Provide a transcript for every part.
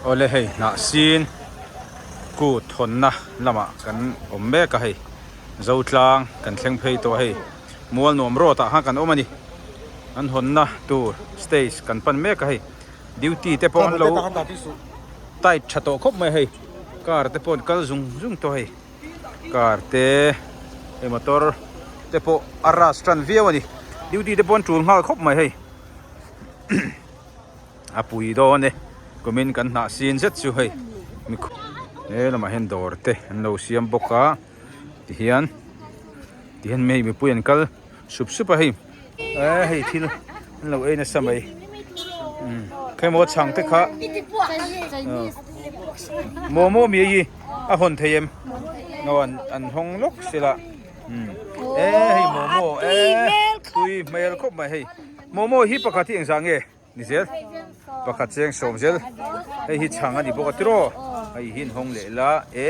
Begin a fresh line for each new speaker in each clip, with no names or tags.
Awle hei hnah sin kut hawnna lamah kan awm mek a hei Zotlang kan thleng phei tawh a hei Mualnuam road ah khan kan awm a ni an hawnna tur stage kan pan mek a hei duty te pawh an lo tight tha tawh khawp mai a hei car te pawh an kal zung zung tawh a hei car te hei motor te pawh a rush tan viau a ni duty te pawh an tul nghal khawp mai hei. A pui dawn e kumin kan hnah sin zet chu hei he lamah hian dawr te an lo siam bawk a tihian tihian hei mipui an kal sup sup a hei eh hei thil an lo ei nasa mai umm khemaw chhang te kha momo mi hi a hawn thei em no an an hawng lawk sela umm eh hei momo eh tui hmel khawp mai hei. Momo hi pakhat hi engzah nge ni zel? Pakhat cheng sawm zel. Hei hi chhang a ni bawk a tiraw? Hei hi inhawng leh la e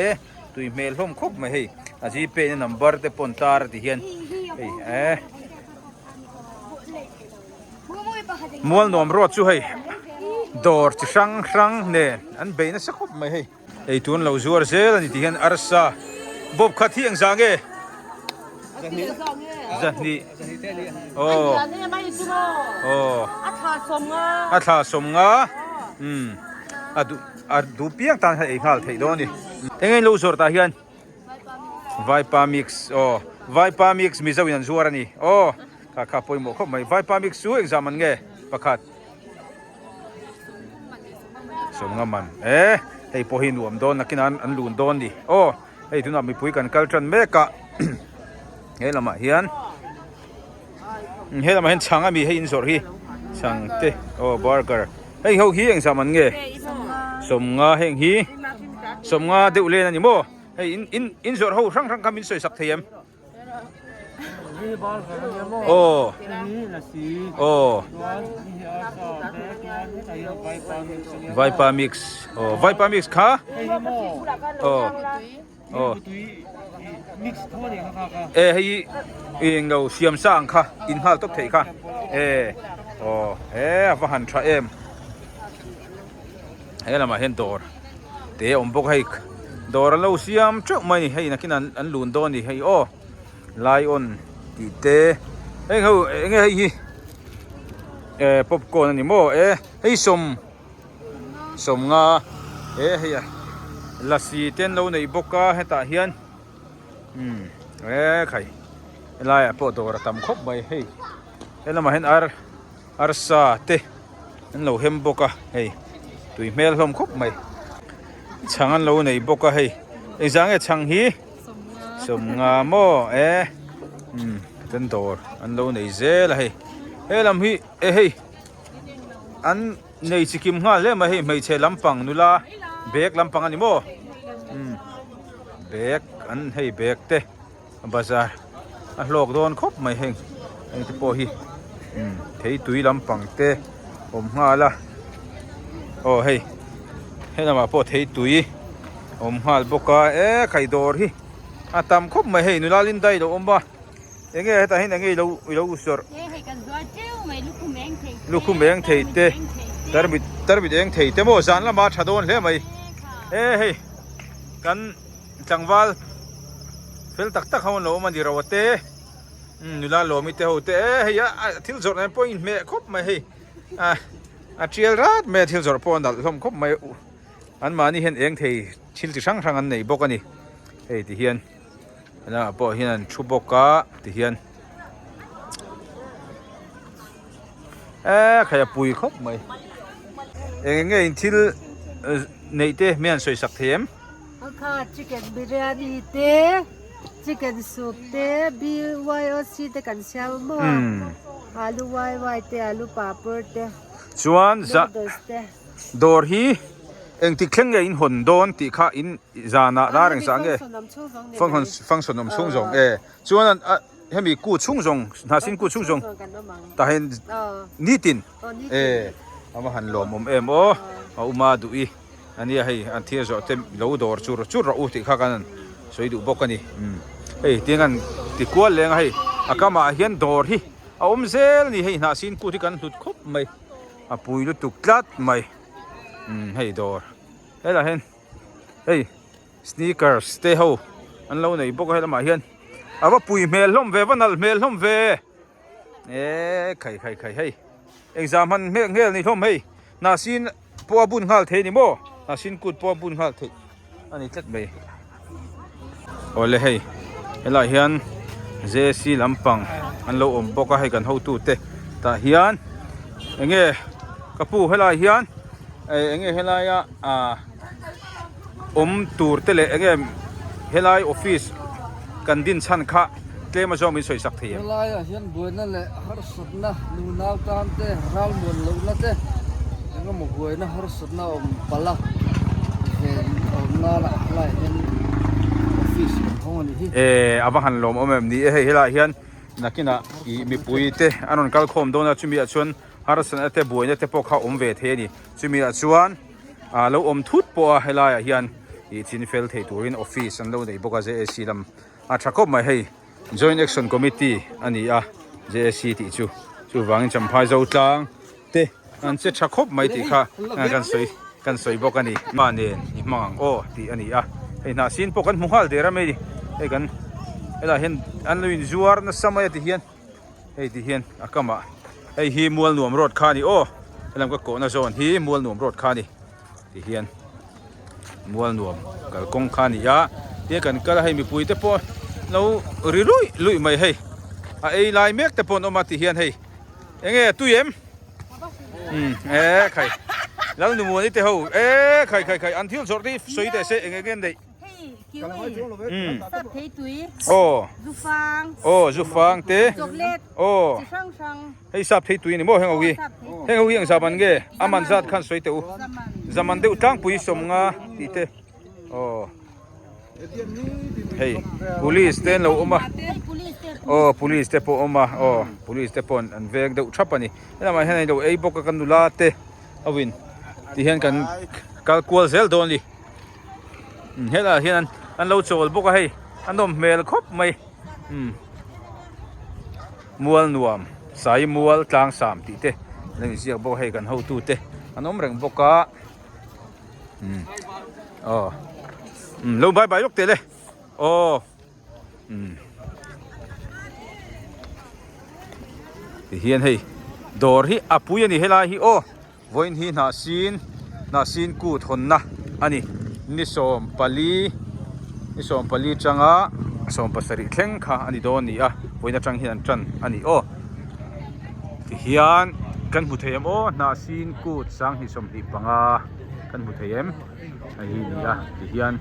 tui hmel hlawm khawp mai hei. A gpay na number te pawn tar a ti hian hei e. Mualnuam road chu hei dawr chi hrang hrang nen an bei nasa khawp mai hei. Ei tun lo zuar zel a ni tih hian arsa bawp khat hi engzah nge? Zahnih. Aw. Aw. A thla sawmnga. Umm. A duh a duh piang tan khan ei nghal theih dawn a ni. Eng eng lo zawrh tah hian? Vaipa mix. Aw. Vaipa mix Mizo in an zuar a ni. Aw. Kha kha pawimawh khawp mai. Vaipa mix chu engzah man nge? Pakhat. Sawmnga man e hei pawh hi nuam dawn nakin an an lun dawn ni aw hei tunah mipui kan kal tan mek a he lamah hian he lamah hian chhang ami hei in zawrh hi chhang te aw burger hei ho hi engzah man nge sawmnga heng hi sawmnga deuh len ani maw hei in in in zawrh ho hrang hrang kha min sawi sak thei em. Aw aw vaipa mix aw vaipa mix kha aw aw e hei hi eng lo siam sa ang kha in nghal tawp theih kha e aw e a va han tha em. He lamah hian dawr te a awm bawk a hei dawr an lo siam teuh mai a ni hei nakin an an lun dawn a ni hei aw lion tih te heng ho eng nge hei hi eh popcorn a ni maw e hei sawm sawmnga e hei a lassi te an lo nei bawk a hetah hian umm e khai helaiah pawh dawr a tam khawp mai hei he lamah hian ar. Arsa te an lo hem bawk a hei tui hmel hlawm khawp mai chhang an lo nei bawk a hei engzah nge chhang hi sawmnga maw e umm ten dawr an lo nei zel a hei he lam hi e hei an nei chi kim nghal hle mai hei hmeichhe lampang nula bag lampang a ni maw umm bag an hei bag te. Bazar a hlawk dawn khawp mai heng heng te pawh hi umm thei tui lampang te awm nghal a aw hei he lamah pawh thei tui awm nghal bawk a e khai dawr hi a tam khawp mai hei nula lindai lo awm a eng nge hetah hian eng nge ilo ilo zawrh lukhum eng thei te tarmit tarmit eng thei te maw zan lamah a tha dawn hle mai e hei kan. Tlangval fel tak tak ho an lo awm a ni ro te nula lawmi te ho te e hei a thil zawrh nen pawh a inhmeh khawp mai hei a a tial rat mai a thil zawrh pawh a nalh hlawm khawp mai an mahni hian eng thei thil chi hrang hrang an nei bawk a ni hei ti hian helaiah pawh hian an thu bawk a ti hian e khai a pui khawp mai eng eng nge in thil neih te mi an sawi sak thei em.
Kha chicken biryani te chicken soup te BYOC te kan siam maw a alu wai wai te alu papur te
chuan za
noodles te
dawr hi engtik thleng nge in hawn dawn tih kha in zanah dar engzah nge function function awm chhung zawng e chuan a hemi ku chhung zawng hnahsin ku chhung zawng tah hian nitin e a va han lawmawm em aw a uma duh i. Ania hei an thil zawh te lo dawr chur chur rawh u tih kha kan sawi duh bawk a ni umm hei tiang an ti kual leng a hei a kamah hian dawr hi a awm zel a ni hei hnah sin kut hi kan hlut khawp mai a pui lutuk tlat mai umm hei dawr. Helaiah hian hei sneakers te ho an lo nei bawk a helamah hian a va pui hmel hlawm ve va nalh hmel hlawm ve eee khai khai khai hei engzah hman hmel nghel ni hlawm hei hnahsin pawh a bun nghal thei a ni maw hnahsin kut pawh a bun nghal theih a ni tlat mai awle hei helaiah hian J C lampang an lo awm bawk a hei kan hotu te tah hian eng nge ka pu helaiah hian eng nge helaia ah awm tur te leh eng nge helai office kan din chhan kha tlem a zawng min sawi sak thei em.
Helaiah hian buaina leh harsatna nunau tan te ralmuan lohna te eng emaw buaina harsatna a awm palh a ven awm nana helaiah hian office kan hawng a nih hi.
E a va han lawm awm em ni e hei helaiah hian nakinah ih mipui te an rawn kal khawm dawn a chumi ah chuan harsatna te buaina te pawh kha awm ve thei a ni chumi ah chuan ah lo awm thut pawh a helaiah hian ih chin fel thei turin office an lo nei bawk a J A C lam a tha khawp mai hei. Joint Action Committee a ni a, JAC tih chu chuvangin Champhai Zotlang te an che tha khawp mai tih kha kan sawi kan sawi bawk a ni. Pa nen i hmang ang aw tih a ni a, hei hnah sin pawh kan hmu nghal der a mai ni, hei kan helaiah hian an lo inzuar nasa mai a ti hian hei ti hian a kamah hei hi Mualnuam road kha a ni aw, helam ka kawhna zawn hi Mualnuam road kha a ni. Ti hian mual nuam kalkawng kha a ni a tia kan kal a hei mipui te pawh lo ri luih luih mai hei a ei lai mek te pawh an awm a ti hian hei enge tui em umm e khai lalnumuani te ho e khai khai khai an thil zawrh te hi sawi teh se eng eng nge an neih.
Hei kiwi sap thei tui
aw
zufang
aw zufang te
chocolate
aw
chi hrang hrang
hei sap thei tui a ni maw heng ho hi heng ho hi eng zah man nge a man zat khan sawi teh u zaman deuh tlangpui sawmnga tih te aw hei police te an lo awm a aw police te pawh awm a aw police te pawh an veng deuh thap a ni helamah hian an lo ei bawk a kan nula te ho in ti hian kan kal kual zel dawn a ni. Helaiah hian an lo chawl bawk a hei a nawm hmel khawp mai umm mual nuam sai mual tlang sam tih te an lo inziak bawk a hei kan hotu te an awm reng bawk a umm aw umm lo bye bye lawk teh le aw umm tihian hei dawr hi a pui a ni helai hi aw. Vawiin hi Hnahsin, Hnahsin kut hawnna a ni. Ni 14, ni 14 tanga 17 thleng kha a ni dawn a ni a, vawiin atang hian an tan a ni aw. Tihian kan hmu thei em aw, Hnahsin kut 2025 kan hmu thei em hei hi a ni a, tihian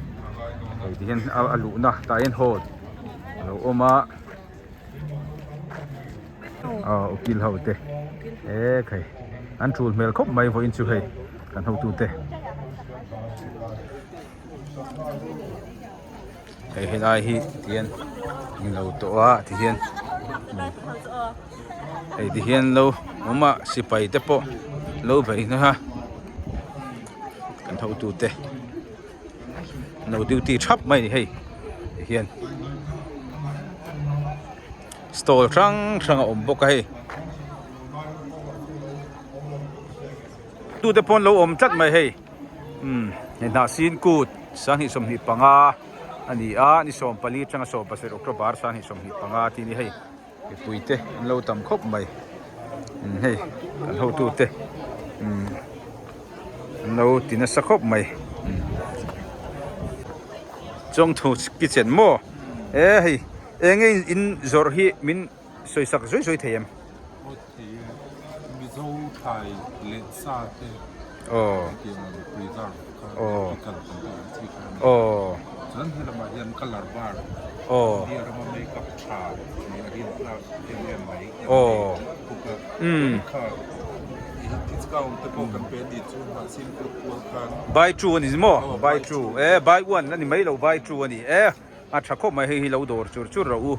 hei tihian a luhna tah hian hall a lo awm a. Aw ukil ho te e khai an tul hmel khawp mai vawiin chu hei kan hotu te hei helai hi tihian an lo tawh a tihian hei tihian lo awm a sipai te pawh lo bei na a kan hotu te. No duty thap mai a ni hei tihian stall hrang hrang a awm bawk a hei tute pawn lo awm tlat mai hei umm hei hnahsin kut 2025 a ni a ni 14 atanga 17 October 2025 tih a ni hei. Mipui te an lo tam khawp mai umm hei kan hotu te umm an lo ti nasa khawp mai umm chawngthu kitchen maw e hei eng nge in zawrh hi min sawi sak zui zui thei em?
Aw thei e Mizo thlai leh sa te
aw
hetiang preserve kha
aw
pickle kan tih ang chi kha a ni
aw
chuan helamah hian colour bar
Aw.
India rama makeup tha leh a rin tlak em em mai kan
Aw.
nei bawk a.
Umm.
Kha i discount te pawh kan pe a nih chu mahse kut kual khan.
Buy two a ni maw?
Aw,
Buy two. E buy one a ni mai lo buy two a ni e. A tha khawp mai hei hi lo dawr chur chur rawh u.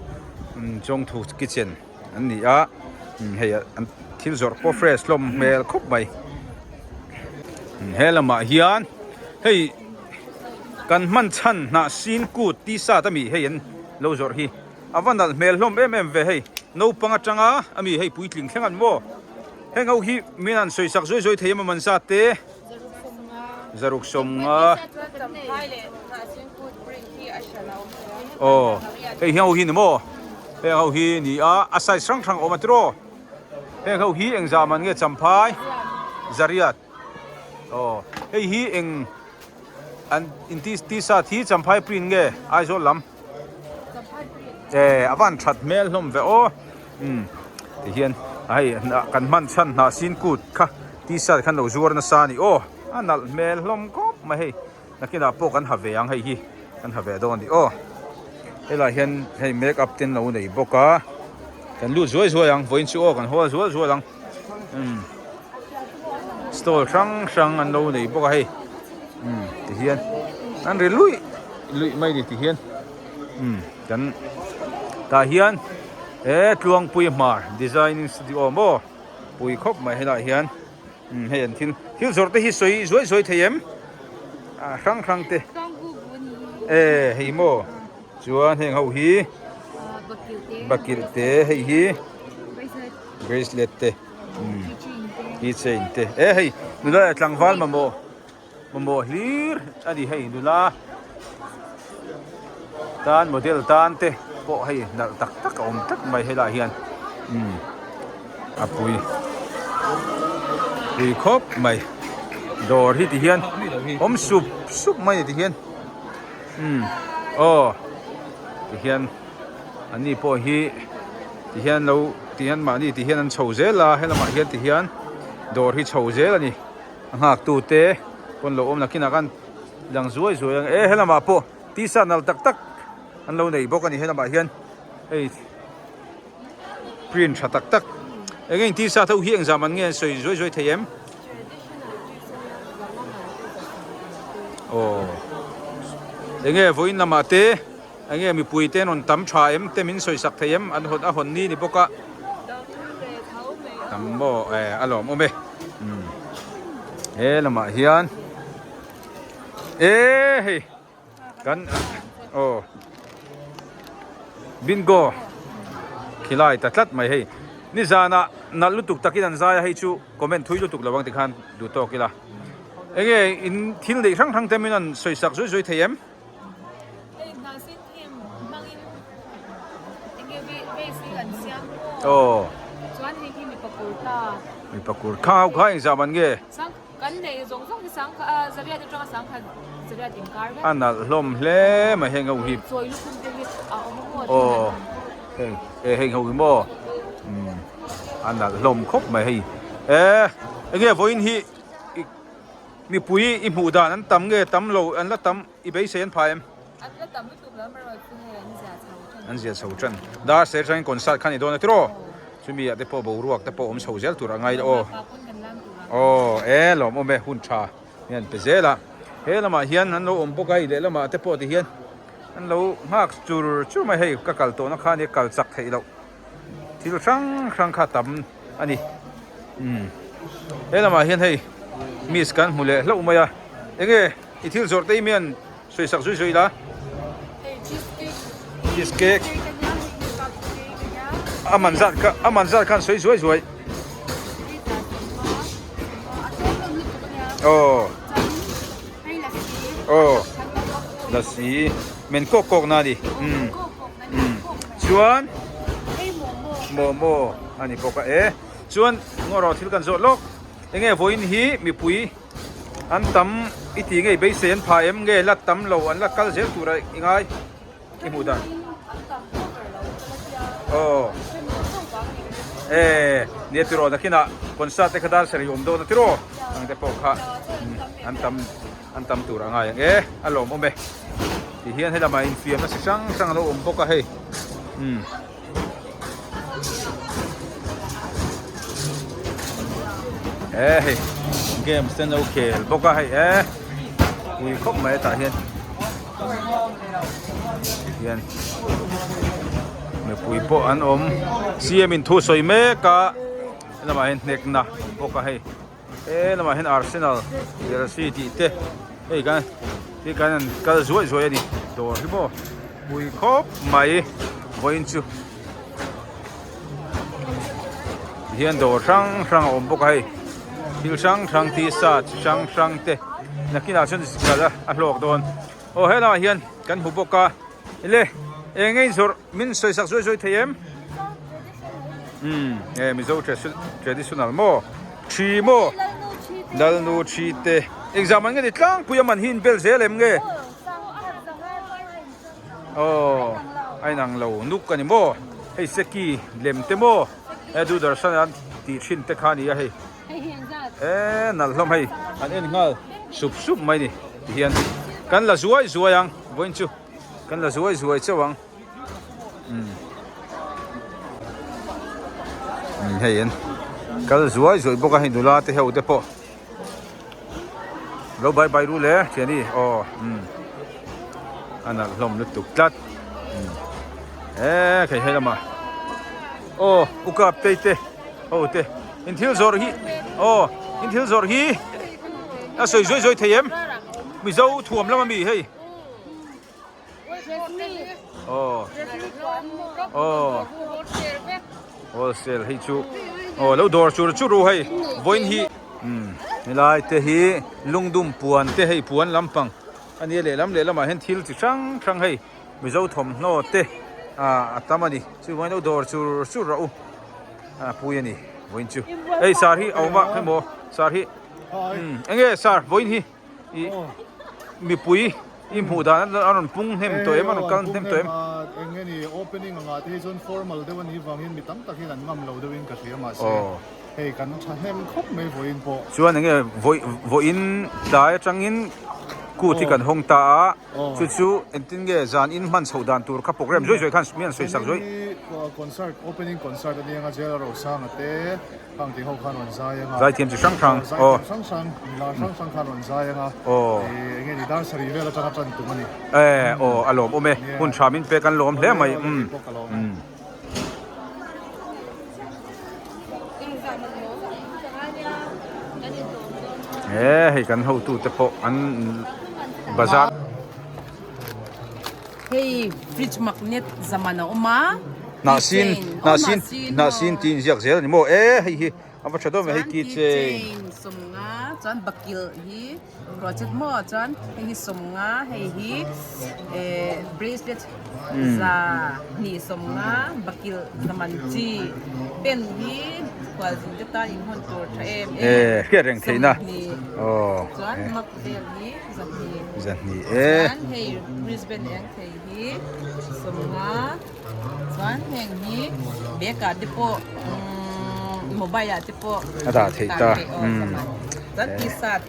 Umm Chawngthu kitchen an ni a. Umm hei an thil zawrh pawh fresh hlawm hmel khawp mai. Umm he lamah hian hei. Kan hman chhan hnah sin kut t-shirt a mi hei an lo zawrh hi a va nalh hmel hlawm em em ve hei naupang atanga a mi hei puitling thleng an maw heng ho hi min han sawi sak zuai zuai thei em a man zat te. Zaruk 50. Aw hei hi ho hi ni maw? Heng ho hi ni a, a size hrang hrang a awm a tiraw? Heng ho hi engzah man nge champhai? Zariat. Aw hei hi eng an in t-shirt hi champhai print nge Aizawl lam? E a van that hmel hlawm ve aw umm ti hian a hei kan hman chhan hnah sin kut kha t-shirt khan lo zuar nasa a ni aw a nalh hmel hlawm khawp mai hei nakinah pawh kan ha ve ang hei hi kan ha ve dawn a ni aw helaiah hian hei make up te an lo nei bawk a kan lut zuai zuai ang vawiin chu aw kan hawl zual zual ang umm stall hrang hrang an lo nei bawk a hei umm ti hian an ri luih luih mai ni ti hian umm kan tah hian he tluangpui hmar designing studio maw pui khawp mai helaiah hian umm hei an thil thil zawrh te hi sawi zuai zuai thei em ah hrang hrang te e hei maw chuan heng ho hi bakilh te hei hi bracelet te umm keychain te e hei nula leh tlangval mamawh mamawh hlir a ni hei nula tan model tan te pawh hei nalh tak tak a awm tlat mai helaiah hian umm a pui pui khawp mai dawr hi ti hian awm sup sup mai a ni ti hian umm aw ti hian an ni pawh hi ti hian lo ti hian mahni ti hian an chho zel a helamah hian ti hian dawr hi chho zel a ni a nghak tu te pawn lo awm nakinah khan lang zuai zuai ang e helamah pawh tisa nal tak tak an lo nei bawk a ni helamah hian hei print tha tak tak eng eng tisa tho hi engzah man nge an sawi zuai zuai thei em aw eng nge vawiin lamah te. Enge mipui te an rawn tam tha em te min sawi sak thei em an hawn a hawn ni ni bawk a tam maw e a lawm awm e umm he lamah hian e hei kan aw bingo khilai ta tlat mai hei nizanah nalh lutuk takin an zai a hei chu comment thui lutuk lo ang tikhan duh tawk ila enge in thil neih hrang hrang te min rawn sawi sak zui zui thei em.
Hei hna sin thim hmangin enge base hi kan siam maw?
Aw.
Chuan hei hi mipa kurta.
Mipa kur kha ho kha engzah man nge?
Sang kan nei zawng zawng hi sang kha zariat atanga sang khat zariat inkar vek.
A nalh hlawm hle mai heng ho hi.
Chawi lukhum te hi a awm a maw?
Aw heng e heng ho hi maw? Umm a nalh hlawm khawp mai hei. E enge vawiin hi Mipui i hmuh dan an tam nge tam lo an la tam i beisei an phai em?
An la tam lutuk lo amaherawh chu hei an zia chho tan.
An zia chho tan. Dar ser atangin concert kha ni dawn a tiraw? Chumi ah te pawh boruak te pawh awm chho zel tur a ngai aw. Aw e lawmawm e hun tha hian pe zel a. He lamah hian an lo awm bawk a i lehlamah te pawh ti hian an lo nghak chur chur mai hei ka kal tawhna kha nia kal chak theih loh. Thil hrang hrang kha tam a ni umm he lamah hian hei miss kan hmu leh hlauh mai a enge i thil zawrh te hi mian sawi sak zui zui la cheese cake a man zat kha a man zat khan sawi zuai zuai aw aw lasi men kawk kawk na a ni umm. Umm chuan momo a ni bawk a e chuan ngaw thil kan zawh lawk enge vawiin hi mipui an tam i tih ngei beisei an phah em nge la tam lo an la kal zel tur a i ngai i hmuh dan aw e nia tiraw nakinah concert te kha dar sarih awm dawn a tiraw ang te pawh kha an tam. An tam tur a ngai ang e, a lawmawm e. Ti hian he lamah infiamna chi hrang hrang a lo awm bawk a hei. Umm. E hei games te an lo khel bawk a hei e. Pui khawp mai tah hian. Ti hian mipui pawh an awm. CM in thu sawi mek a, he lamah hian hnekna bawk a hei. He lamah hian Arsenal jersey tih te hei kan hi kan han kal zuai zuai a ni dawr hi maw pui khawp mai vawiin chu tihian dawr hrang hrang a awm bawk a hei thil hrang hrang tisa chi hrang hrang te. Nakinah chuan kal a a hlawk dawn. Aw helaiah hian kan hmu bawk a. Ile eng nge inzawrh min sawi sak zuai zuai thei em? Umm e Mizo traditional maw? Thi maw? Lalnu thi te. Engzah man nge ni tlangpui a man hi inbel zel em nge? Aw a inang lo nuk a ni maw? Hei seki lem te maw? He Doordarshan an tih thin te kha a ni a hei. E nalh hlawm hei an en nghal sup sup mai ni ti hian kan la zuai zuai ang vawiin chu kan la zuai zuai chauh ang umm hei an kal zuai zuai bawk a hei nula te ho te pawh lo bye bye ru le thiani aw umm a nalh hlawm lutuk tlat umm e khei hei lamah aw ukap tei te. Ho te in thil zawrh hi aw in thil zawrh hi a sawi zuai zuai thei em mizo thuam lam ami hei aw aw wholesale hei chu aw lo dawr chur chur u hei vawiin hi umm helai te hi lungdum puan te hei puan lampang ania lehlam lehlamah hian thil chi hrang hrang hei. Mizo thawmhnaw te a tam a ni chuvangin lo dawr chur chur rawh u a pui a ni vawiin chu hei sar hi a awm a hemaw sar hi eng nge sar vawiin hi ih mipui i hmuh dan a rawn pung hnem tawh em a rawn kal hnem tawh em.
Eng nge ni opening angah te hi chuan formal deuh a nih vangin mi tam tak hian an ngam lo deuhin ka hria mahse hei kan tha hnem khawp mai vawiin pawh.
Chuan eng nge vawiin tlai atangin kut hi kan hawng ta a. Chu chu engtin nge zan in hman chhoh dan tur kha program zuai zuai khan mi an sawi sak zuai.
Hei hi concert opening concert a nia nga Jail Rosanga te khang tih ho khan rawn zai anga.
Zaithiam chi hrang hrang.
Zaithiam hrang hrang milar hrang hrang khan rawn zai anga. Eng nge ni dar sarih vel atanga tan tum a ni.
E aw a lawm awm e hun tha min pek an lawm hle mai. He hei kan hotu te pawh an bazar.
Hei fridge magnet zaman a awm a.
Hnahsin hnahsin hnahsin tih inziak zel a ni maw e hei hi a va tha dawn ve hei keychain.
Chuan keychain sawmnga chuan bakilh hi Crochet maw chuan hei hi sawmnga hei hi eh bracelet za hnih sawmnga bakilh zaman chi pen hi khualzin te tan inhawn tur tha em em
Eh hriat reng theihna
sawmhnih
aw
chuan mug vel hi zahnih
zahnih eh
chuan hei wristband eng thei hi sawmnga chuan heng hi bag ah te pawh umm mobile ah te pawh
a dah theih ta
umm chuan t-shirt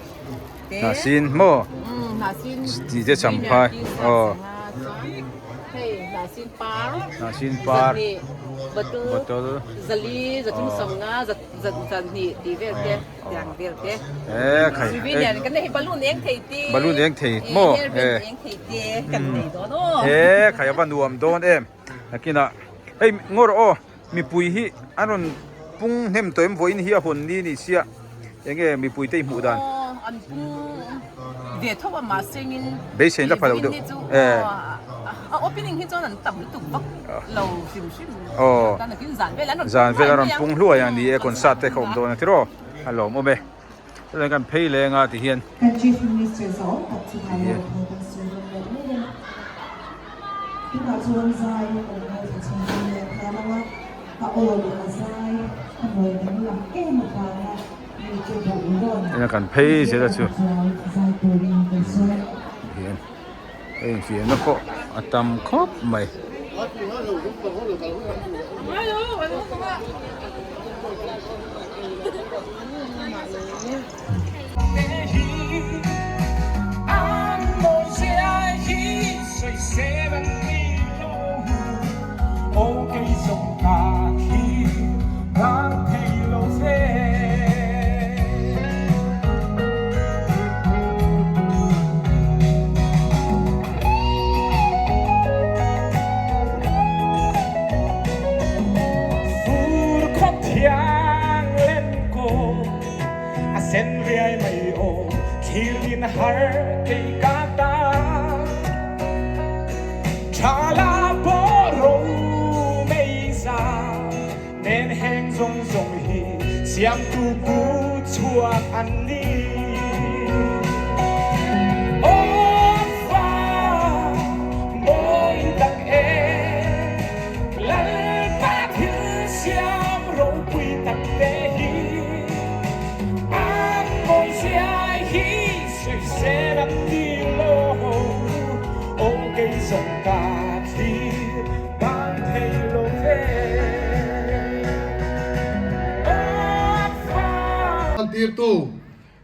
te
hnahsin maw
umm hnahsin
tih te champhai aw
hei hnahsin par
hnahsin par
bottle
bottle
zali zathum sawmnga zahnih tih vel te tiang vel te
e khai
souvenir kan nei balloon eng thei te
balloon eng thei maw
e eng thei te kan nei dawn aw
e khai ava nuam dawn em nakinah hei ngawr aw mipui hi an rawn pung hnem tawh em vawiin hi a hawn ni ni sia enge mipui te i hmuh dan
an pung ve tho a mahse in
beisei la pha lo deuh
e a opening hi chuan an tam lutuk vak lo hrim hrim
aw
tan takin zan vel an rawn
zan vel an rawn pung hluai ang ni e concert te kha awm dawn a tiraw a lawm awm e chuan kan phei leng a ti hian
Kan Chief Minister zawng tak chu ngai lo thu kan sawi rawn leh mek a. Tunah chuan zai kan ngaithla chhung dawn leh nghal ang a, a aw leh a zai a mawi danglam em avanga mite duh rawn
Ina kan phei zel a chu
zai turin kan sawi.
Hian. Hei infiamna pawh a tam khawp mai.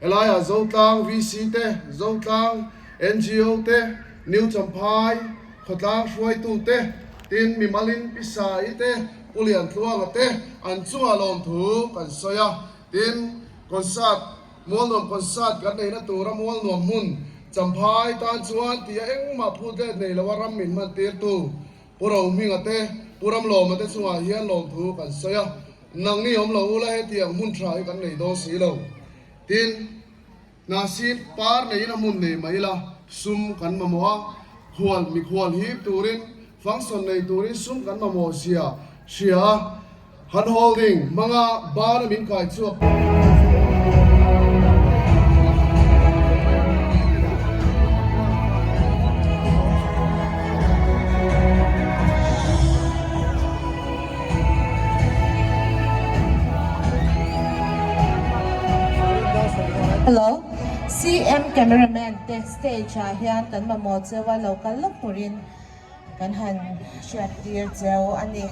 Helaiah Zotlang VC te, Zotlang ngo te, New Champhai khawtlang hruaitu te, tin mimalin Pi Sai te, Pu Liantluanga te an chungah lawmthu kan sawi a. Tin, concert, Mualnuam concert kan neihna tura Mualnuam hmun Champhai tan chuan tia engmah phut let nei loa ram min hman tirtu Pu Rohminga te, Pu Ramlawma te chungah hian lawmthu kan sawi a. Nangni awm lo ula hetiang hmun tha hi kan nei dawn si lo. Tin, Hnahsin par neiin a hmun nei mai ila sum kan mamawh a, khual mikhual hip turin, function nei turin sum kan mamawh zia hria a, han holding hmanga bana min kai chhuak.
Hello. CM cameraman te stage ah hian kan mamawh cheu a lo kal lawk turin kan han hriat tir cheu a ni.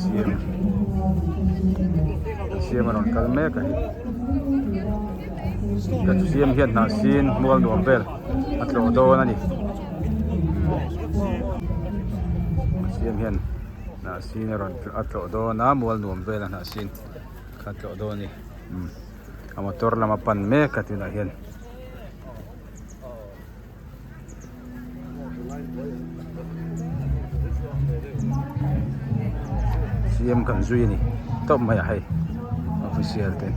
Siam siam a rawn kal mek a hei ka siam hian hnah sin mual nuam vel a tlawh dawn a ni siam hian hnah sin a rawn a tlawh dawn a mual nuam vel a hnah sin kha tlawh dawn a ni a motor lam a pan mek a tunah hian. Siam kan zui a ni tawp mai a hei official te.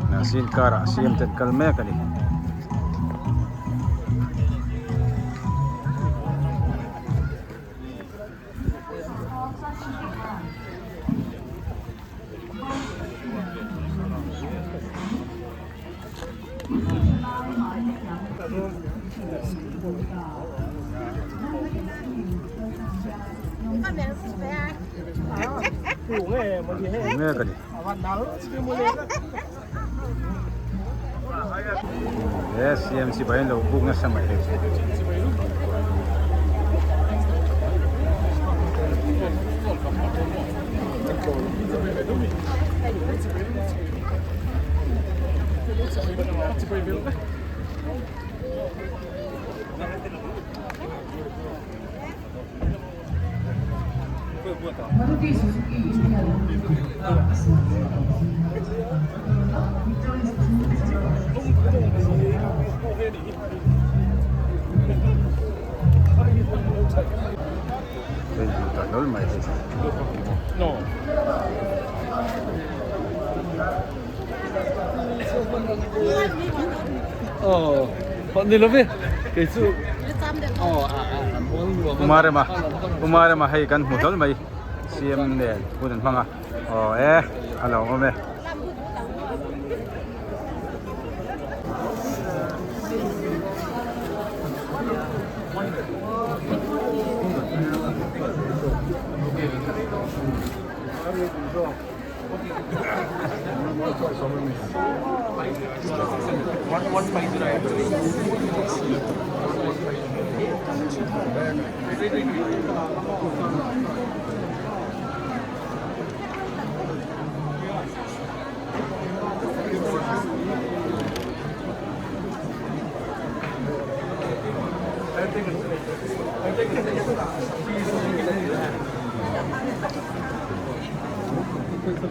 Hnahsin karah siam te an kal mek a ni. Mek a ni. He CMC bai an lo buk nasa mai hei. Umarema Umarema hei kan hmu hlawl mai CM nen hun an hmang a aw e a lo awm e.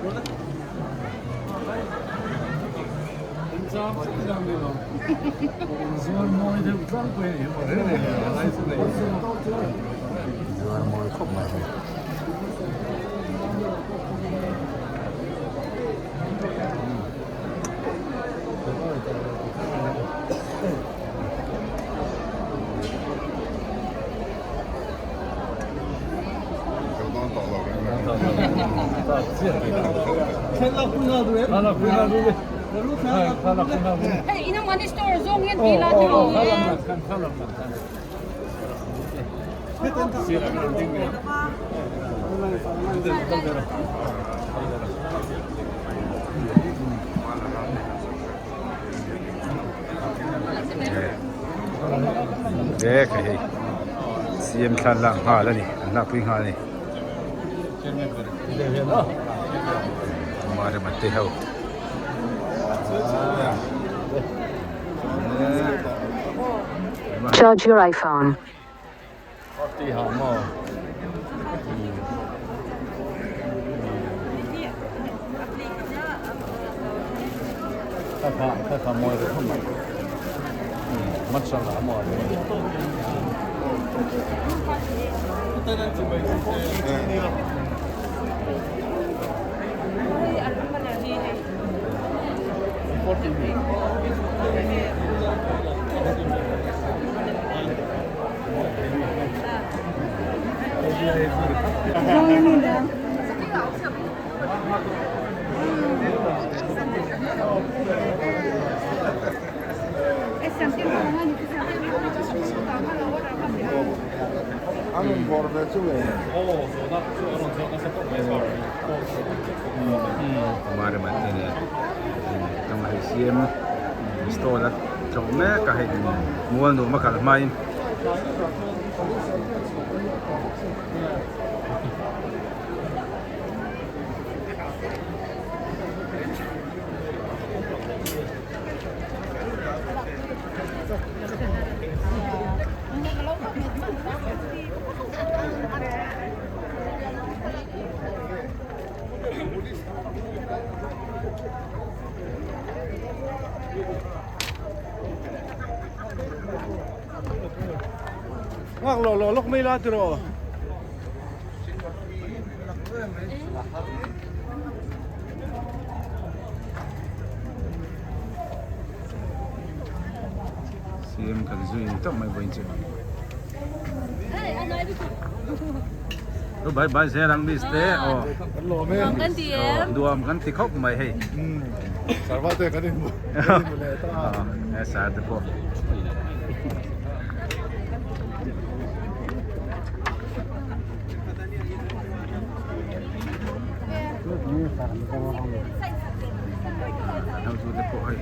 Zuar mawi khawp mai hei. Mek hei CM thlan lak nghal a ni an lakpui nghal a ni Kumar Mate ho.
Charge your iPhone.
Kumar Mate nen tawng hei siam stall a tlawh mek a hei mual nuam a kal hmain.
Ngak lo lo lok mai la tiraw.
CM kan zui tawp mai vawiin chu. Lu bai bai zel ang miss te aw.
Kan lawm e.
Nuam kan ti em.
Nuam kan ti khawp mai hei.
Sarva te kan inhmu kan inhmu leh ta a.
He sar te pawh. Hotu te pawh hei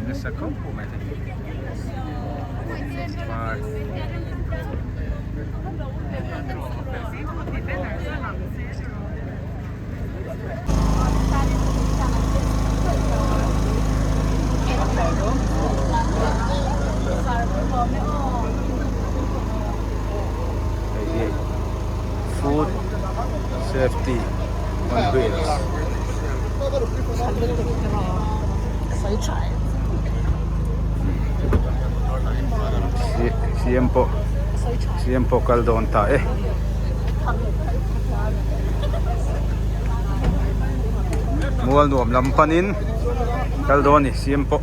nasa khawp mai hei. Var. Hei hi food safety on wheels. CM pawh CM pawh kal dawn ta e. Mual nuam lam panin kal dawn a ni CM pawh.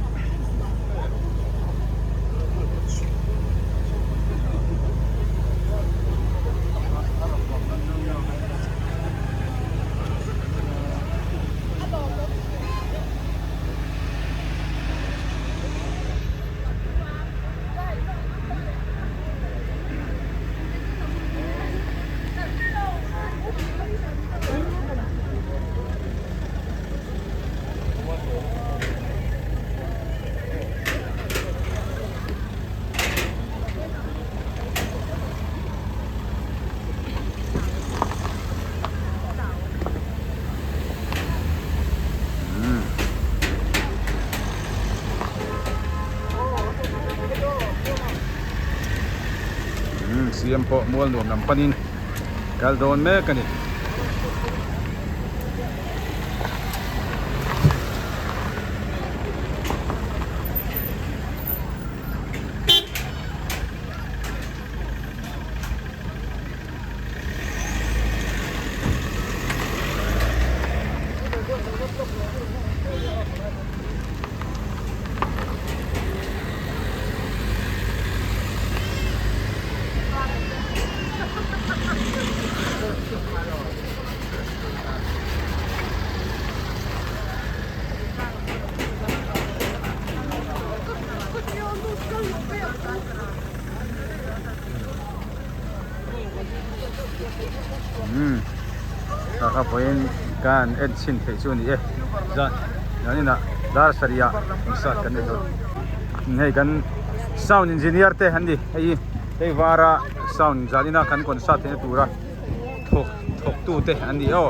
Siam pawh mual nuam lam panin kal dawn mek a ni. Umm tah kha vawiin kan en chhin theih chu a ni e zan zaninah dar sarih ah concert kan nei dawn hei kan sound engineer te an ni hei hi hei vara sound zanina kan concert theihna tura thawk thawk tu te an ni aw.